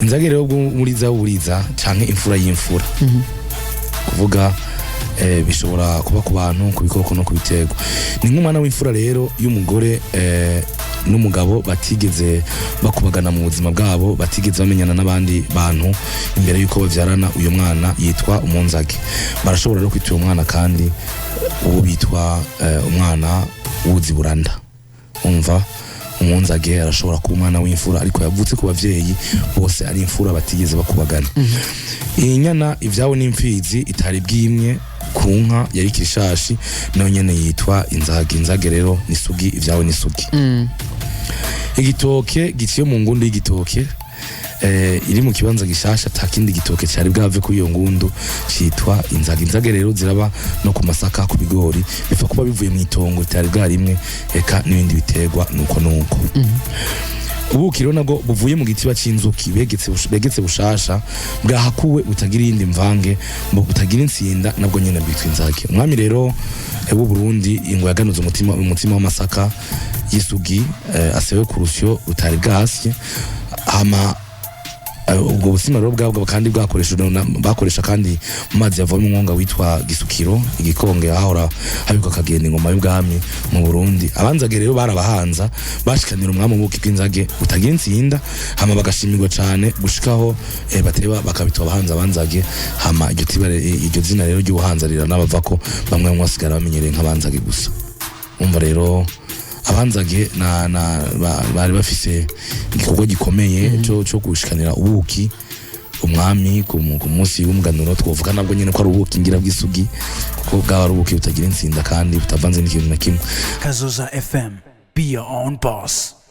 Inzage rero bw'umuriza w'uburiza canke imfura y'imfura, kuvuga bishobora kuba ku bantu, ku bikoko no ku biterwa. Ni nk'umwana w'imfura rero y'umugore n'umugabo batigeze bakubagana mu buzima bwabo, batigeze bamenyana n'abandi bantu imbere y'uko bavyarana. Uyo mwana yitwa umunzage. Barashobora rero kwita uwo mwana kandi uwo bitwa umwana w'uziburanda. Umva, umunzage arashobora kuba umwana w'imfura ariko yavutse ku bavyeyi bose ari imfura, batigeze bakubagana. Iyi nyana ivyawe n'imfizi itari bwimwe ku nka yari kirishashi, nayo nyene yitwa inzage. Inzage rero ni sugi, ivyawe ni sugi. Igitoke giciye mu ngundu y'igitoke iri mu kibanza gishasha, ata kindi gitoke cari bwave kuri iyo ngundu, citwa inzage. Inzage rero ziraba no ku masaka, ku bigori, bifa kuba bivuye mu itongo bitari bwarimwe, eka n'ibindi biterwa nuko nuko. Ubuki rero nabwo buvuye mu gitiba c'inzuki begetse bushasha, bwahakuwe, butagira iyindi mvange, ngo butagira insinda, nabwo nyene bwitwa inzage. Umwami rero w'u Burundi ingwe yaganuza umutima w'amasaka y'isugi asewe ku rusyo rutari bwasye. Hama ubwo busima rero bwabwo kandi bwakoreshejwe bakoresha kandi mu mazi yavamo umwonga witwa Gisukiro, igikonge hahora habikwa akagenda ingoma y'ubwami mu Burundi. Abanzage rero barabahanza, bashikanira umwami ubuki bw'inzage butagira insinda, hama bagashimirwa cane gushikaho bateba bakabitwa abahanza, abanzage. Hama iryo zina rero ry'ubuhanza riranabavako, bamwe bamwe basigara bamenyereye nk'abanzage gusa. Umva rero, abanzage na bari bafise igikorwa gikomeye cyo gushikanira ubuki umwami ku munsi w'umuganuro. Twovuga nabwo nyene ko ari ubuki ngira bw'isugi, kuko bwaba ari ubuki butagira insinda kandi butavanze n'ikintu na kimwe. Kazoza FM. Be your own boss.